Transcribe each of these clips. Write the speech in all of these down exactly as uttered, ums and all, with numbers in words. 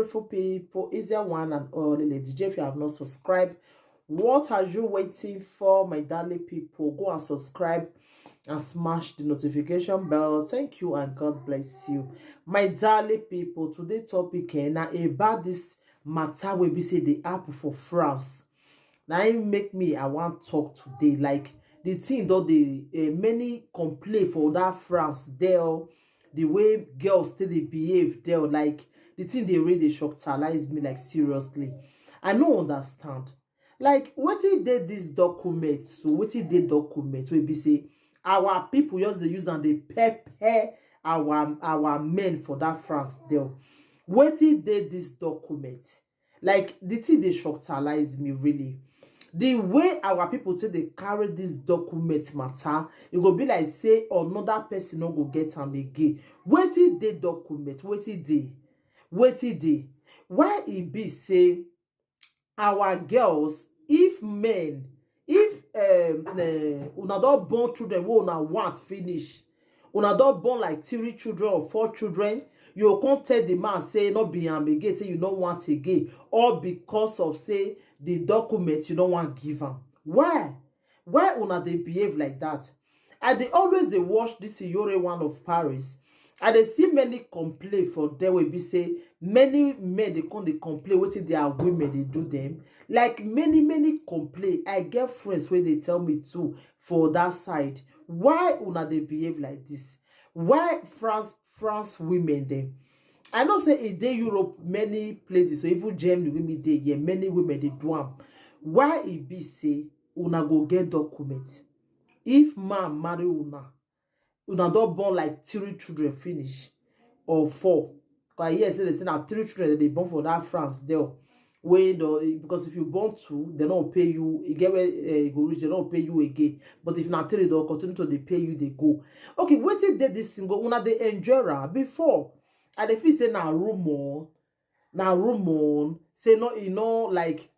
Beautiful people, easier one and all, Lady J. If you have not subscribed, what are you waiting for, my darling people? Go and subscribe and smash the notification bell. Thank you and God bless you, my darling people. Today topic eh, na about this matter wey be say dey happen for France. Na im make me I wan talk today. Like, the thing don dey eh, many complain for that France there. The way girls still dey behave there, like, the thing dey really dey shocktalize me, like, seriously. I no understand. Like, wetin dey this document? So wetin dey document wey be say our people just dey use am dey pepper our our men for that France there? Wetin dey this document? Like, the thing dey shocktalize me, really. The way our people take dey carry this document matter, e go be like say another person no go get am again. Wetin dey document? Wetin dey? Wetin dey? Why e be say our girls, if men, if um, uh, una don born children wey una want finish, una don born like three children or four children, you go come tell the man say no be am again, say you no want again, all because of say the document you no wan give am? Why? Why una dey behave like that? I dey always dey watch this Iyore one of Paris. I dey see many complain for there wey be say many men dey come dey complain wetin their women dey do them. Like, many many complain. I get friends wey dey tell me too for that side. Why una dey behave like this? Why France France women dem? I know say e dey Europe, many places, so even Germany wey me dey here, many women dey do am. Why e be say una go get document? If man marry una, una don born like three children finish or four. Because I hear say they say na three children that they born for that France there. Wey the, because if you born two, they no pay you. You get where uh, you go reach, they no pay you again. But if na three, they'll continue to they pay you, they go. Okay, wetin dey this single una dey enjoy am before? I dey feel say na rumor, na rumor. Say no, you know, like,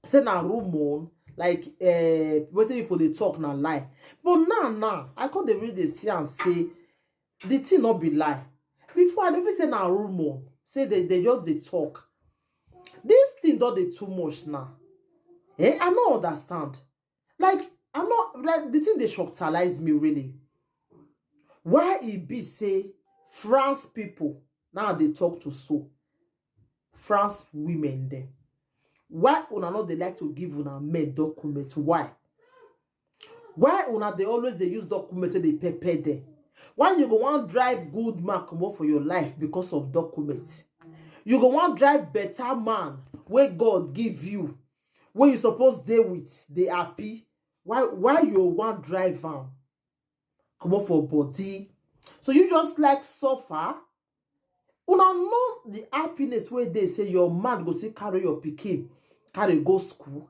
say na rumor, like, uh, wetin people dey talk na lie. But now, now, I come dey read the see and say the thing no be lie. Before, I dey feel say na rumor, say they, they just dey talk. This thing don dey too much now. Eh, I no understand. Like, I no, like, the thing dey shocktalize me, really. Why e be say France people now dey talk to so? France women dem. Why una no dey like to give una men document? Why? Why una dey always dey use document take dey pepper dem? Why you go wan drive good man comot for your life because of document? You go wan drive better man wey God give you, wey you suppose dey with, dey happy. Why why you wan drive am comot for body? So you just like suffer? Una know the happiness wey dey say your man go still carry your pikin, carry go school?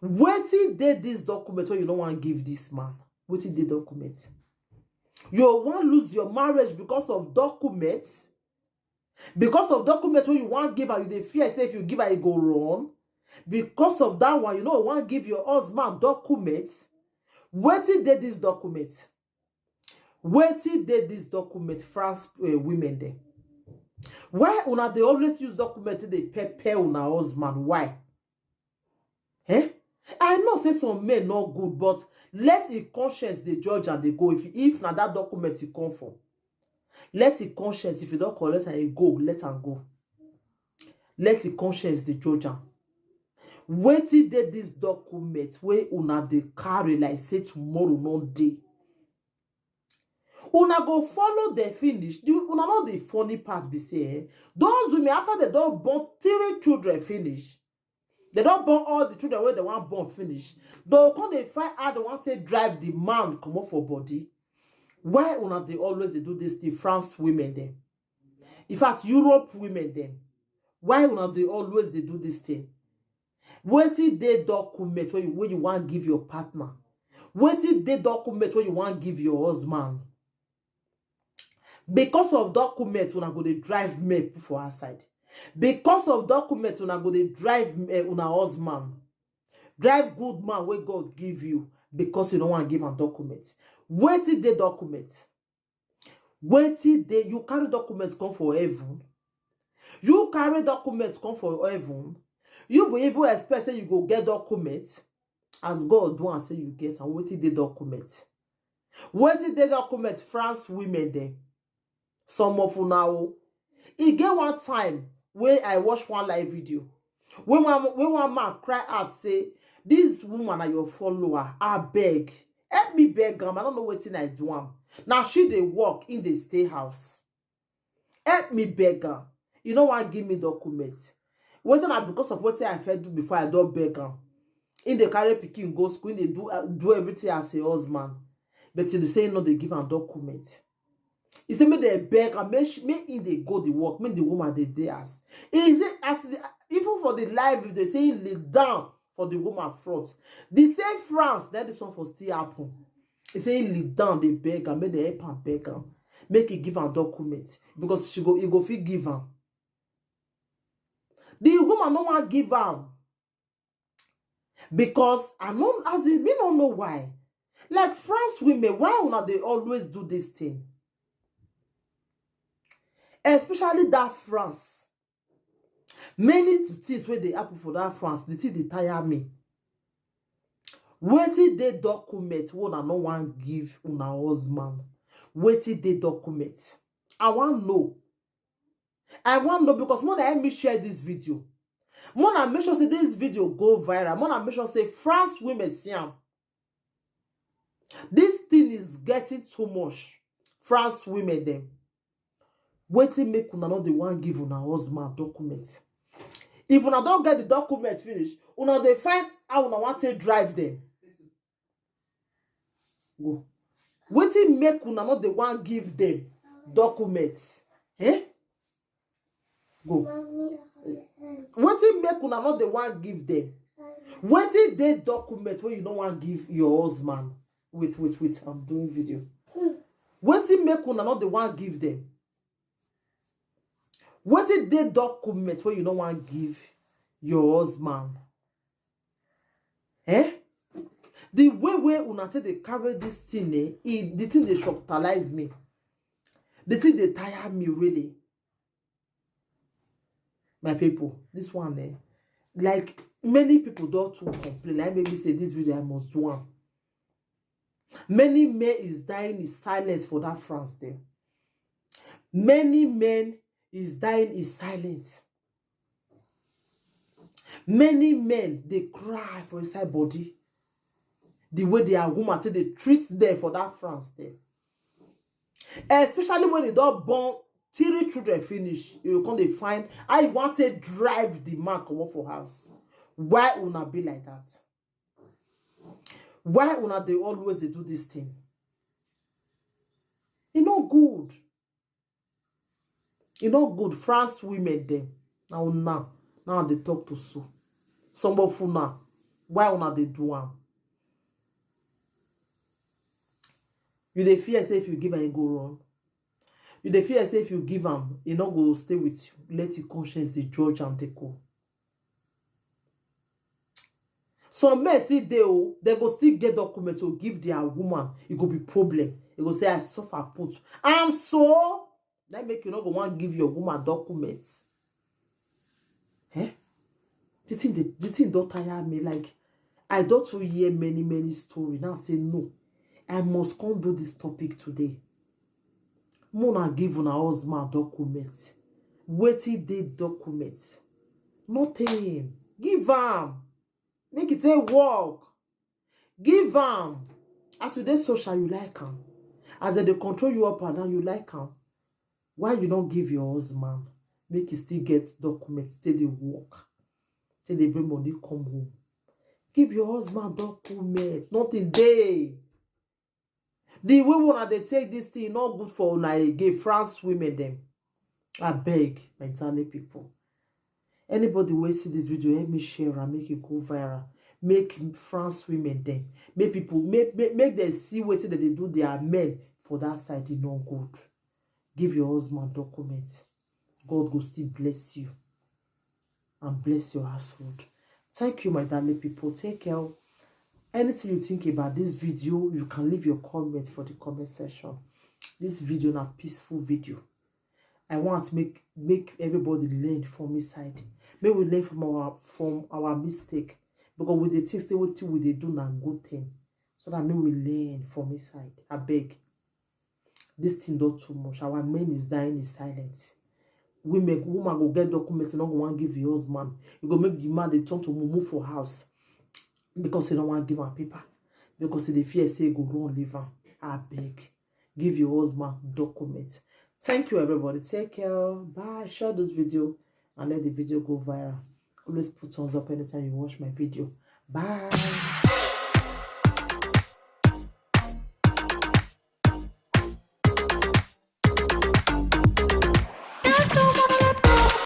Wetin dey this document wey you no wan give this man? Wetin dey document? You wan lose your marriage because of document? Because of document wey you wan give am, you dey fear say if you give am, e go run? Because of that one, you no wan give your husband document? Wetin dey this document? Wetin dey this document, France uh, women dem? Why una dey always use document take dey pepper una husband? Why? Eh? I know say some men no good, but let him conscience dey judge and dey go. If if na that document e come from, let him conscience, if e don collect and e go, let am go. Let him conscience dey judge am. Wetin dey this document wey una dey carry like say tomorrow no dey? Una go follow dem finish. The una know the funny part be say eh, those women, after they don born three children finish, they don born all the children wey they wan born finish, they go come dey find how they wan take drive the man comot for body. Why una dey always dey do this thing, France women dem? In fact, Europe women dem, why una dey always dey do this thing? Wetin dey document wey you wey you wan give your partner? Wetin dey document wey you wan give your husband? Because of document una go dey drive men put for outside. Because of document una go dey drive eh, una husband, drive good man wey God give you, because you no wan give am document. Wetin dey document? Wetin dey? You carry document come for heaven? You carry document come for heaven. You go even expect say you go get document as God do and say you get and wetin dey document. Wetin dey document France women dem. Some of una o. E get one time wey I watch one live video wey one wey one man cry out say, "This woman na your follower, abeg help me beg am, I no know wetin I do am. Na she dey work, im dey stay house. Help me beg am. You no wan give me document. Whether na because of wetin I fit do before I don beg am." Im dey carry pikin go school, im dey do uh, do everything as a husband, but you say im no dey give am document. He say make dem beg am, make she, make im dey go the work, make the woman dey dey house. He say as the, even for the live, if they say im lay down for the woman front. The same France, then this one for still happen. He say im lay down, dey beg am, make dem help am beg am, make e give am document because she go, e go fit give am. The woman no wan give am because I no, as in, me no know why. Like France women, why una dey always do this thing? Especially that France. Many things wey dey happen for that France, the thing dey tire me. Wetin dey document wey una no wan give una husband? Wetin dey document? I wan know. I wan know because more than help me share this video. More than make sure say this video go viral. More than make sure say France women see am. This thing is getting too much. France women dem. Wetin make una no dey wan give una husband document? If una don get the document finish, una dey find how una wan take drive dem. Go. Wetin make una no dey wan give dem document? Eh? Go. Wetin make una no dey wan give dem? Wetin dey document wey you no wan give your husband? Wait, wait, wait. I'm doing video. Wetin make una no dey wan give dem? Wetin dey document wey you no wan give your husband? Eh? The way wey una take dey carry this thing, eh, e, the thing dey shocktalize me. The thing dey tire me really. My people, this one, eh, like many people don too complain. Like maybe say this video I must do am. Many men is dying in silence for that France there. Many men is dying in silence. Many men dey cry for inside body. The way their woman take dey treat them for that France there. Especially when they don born three children finish, you go come dey find how you wan take drive the man comot for house. Why una be like that? Why una dey always dey do this thing? E no good. E no good. France women dem, na una now dey talk to so. Some of una, why una dey do am? You dey fear say if you give am, e go run. You dey fear say if you give am, e no go stay with you. Let your conscience dey judge am dey go. Some men still dey o, dem go still get document to give their woman. E go be problem. E go say, "I suffer put." And so, that make you no go wan give your woman documents. Eh? The thing, the, the thing don tire me. Like, I don too hear many, many story. Now say no, I must come do this topic today. Make una give una husband document. Wetin dey document? Nothing. Give am. Make e take work. Give am. As you dey social, you like am. As dem dey control you up and down, you like am. Why you no give your husband make e still get document, take dey work, take dey bring money come home? Give your husband document. Nothing dey. The way una dey take this thing no good for una again, France women dem. Abeg, my darling people. Anybody wey see this video, help me share am, make e go viral. Make France women dem, make people, make, make, make dem see wetin dem dey do their men for that side. E no good. Give your husband document. God go still bless you and bless your household. Thank you, my darling people. Take care. Anything you think about this video, you can leave your comment for the comment section. This video na peaceful video. I want make make everybody learn from inside. May we learn from our from our mistake, because we dey think say wetin we dey do na good thing, so that may we learn from inside. I beg. This thing don too much. Our men is dying in silence. Women, woman go get document, no go wan give your husband. You go make the man dey turn to mumu for house because he don't want give am paper, because he dey fear say he go run leave am. I beg, give your husband document. Thank you, everybody. Take care. Bye. Share this video and let the video go viral. Always put thumbs up anytime you watch my video. Bye.